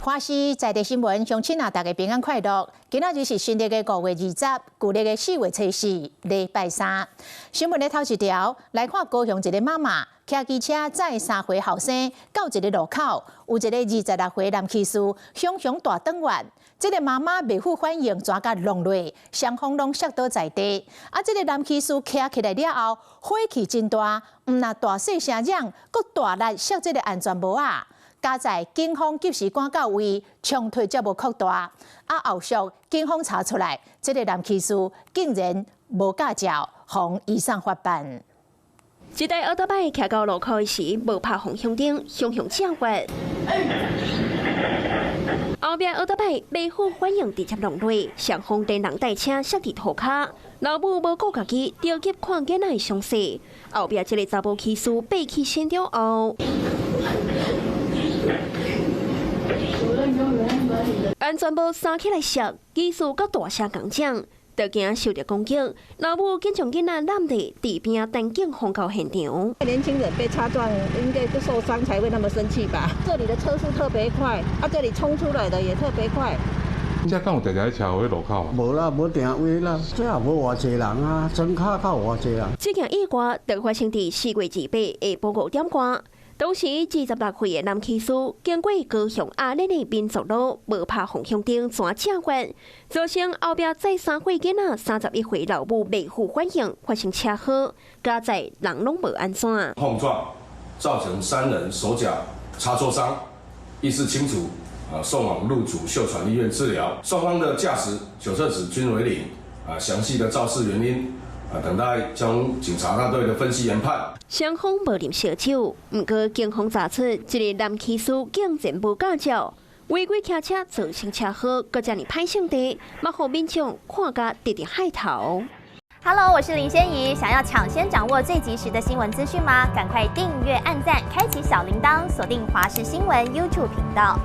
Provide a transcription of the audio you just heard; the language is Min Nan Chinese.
華視在地新聞，鄉親啊，大家平安快樂。今仔日是新曆的5月20，舊曆的4月初4，禮拜三。新聞的頭一條來看，高雄一个媽媽騎機車載3歲後生到一个路口，有一个26歲男騎士雄雄大轉彎，這个媽媽袂赴反應，全共挏落，雙方攏摔倒在地。啊，這个男騎士騎起來了後，火氣真大，毋但大細聲嚷，閣大力摔這个安全帽仔。佳哉警方及時趕到位，衝突才無擴大。啊，後續警方查出來，這个男騎士竟然無駕照，予移送法辦。這台歐多擺騎到路口時，無拍方向燈，雄雄正彎。後壁歐多擺袂赴反應，直接挏落，雙方連人帶車摔佇塗跤。老母無顧家己，著急看囡仔的傷勢。後壁這个查埔騎士爬起身了後，安全帽捎起來摔，騎士閣大聲共講，就驚受著攻擊。老母緊將囡仔攬佇地邊等警方到現場。年輕人被擦撞，應該都受傷才會那麼生氣吧？這裡的車速特別快，啊，這裡衝出來的也特別快。這敢有定定車禍佇路口？無啦，無定位啦，這也無偌濟人啊，莊跤較有偌濟人。這件意外就發生佇4月28下晡5點外。當時26歲的男騎士經過高雄阿蓮的民族路，無拍方向燈，轉正彎，造成後壁載3歲囡仔31歲老母袂赴反應，發生車禍，佳哉人攏無按怎。碰撞造成三人手腳擦挫傷，意識清楚，啊，送往路竹秀傳醫院治療。雙方的駕駛酒測值均為零，啊，詳細的肇事原因，啊，等待將警察大隊的分析研判。雙方無啉燒酒，毋過警方查出這个男騎士竟然無駕照，違規騎車造成車禍，閣遮爾歹性地，嘛予民眾看甲直直害頭。 Hello，我是林仙怡，想要搶先掌握最及時的新聞資訊嗎？趕快訂閱、按讚、開啟小鈴鐺，鎖定華視新聞 YouTube 頻道。